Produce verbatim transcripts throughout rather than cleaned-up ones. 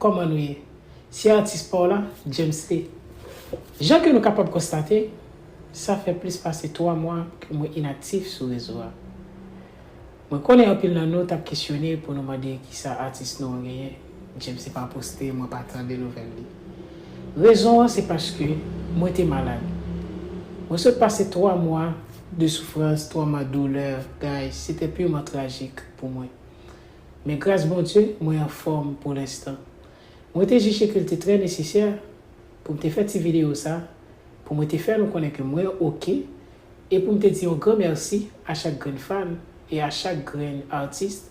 Kòman nou ye? Se atis pa w la, James Lee. Jan ke nou kapab konstate, sa fè plis pase twa mwa ke mwen inaktif sou rezo a. Mwen konnen anpil nan nou t ap kesyone pou nou mande kisa atis nou an genyen. James Lee pa poste, mwen pa tande nouvèl li. Rezon an se paske mwen te malad. Mwen sot pase twa mwa de soufrans, twa mwa doulè, guys, se te pirman trajik pou mwen. Men gras Bondye, mwen anfòm pou lenstan. Mwen te jije ke l te trè nesesè pou m te fè ti videyo sa, pou mwen te fè nou konnen ke mwen oke, e pou m te di yon gran mèsi a chak grenn fan e a chak grenn atis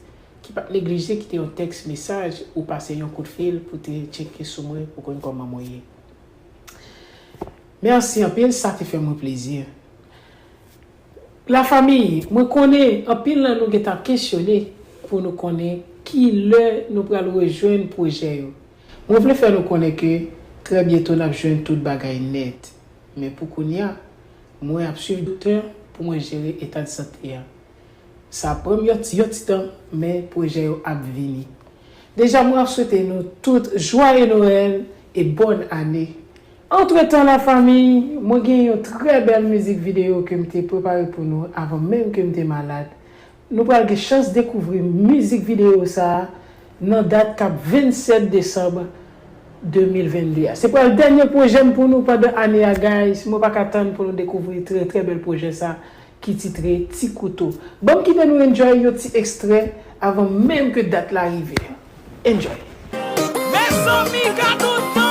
ki pa t neglije kite yon tèks mesaj ou pase yon kout fil pou te tcheke sou mwen pou konn kòman mwen ye. Mèsi anpil, sa te fè mwen plezi. Lafanmi, mwen konnen anpil nan nou gentan ap kesyone pou nou konnen ki lè nou pral rejwenn pwojè yo. Mwen vle fè nou konnen ke trè byento n ap jwenn tout bagay nèt. Men pou kounye a, mwen ap swiv doktè pou mwen jere eta de sante a. Sa pran m yon ti, yon ti tan, men pwojè yo ap vini. Deja, mwen ap swete nou tout jwaye Nwèl e bòn ane. Antretan, lafanmi, mwen gen yon trè bèl mizik videyo ke m te prepare pou nou avan menm ke m te malad. Nou pral gen chans dekouvri mizik videyo sa a nan dat k ap vennsèt desanm de mil vennde a. Se pral dènye pwojè m pou nou pandan ane a, guys. Mwen pa ka tann pou nou dekouvri trè, trè bèl pwojè sa ki titre Ti Kouto. Ban m kite nou enjoy yon ti ekstrè avan menm ke dat la rive. Enjoy! Mezanmi, gad on tan!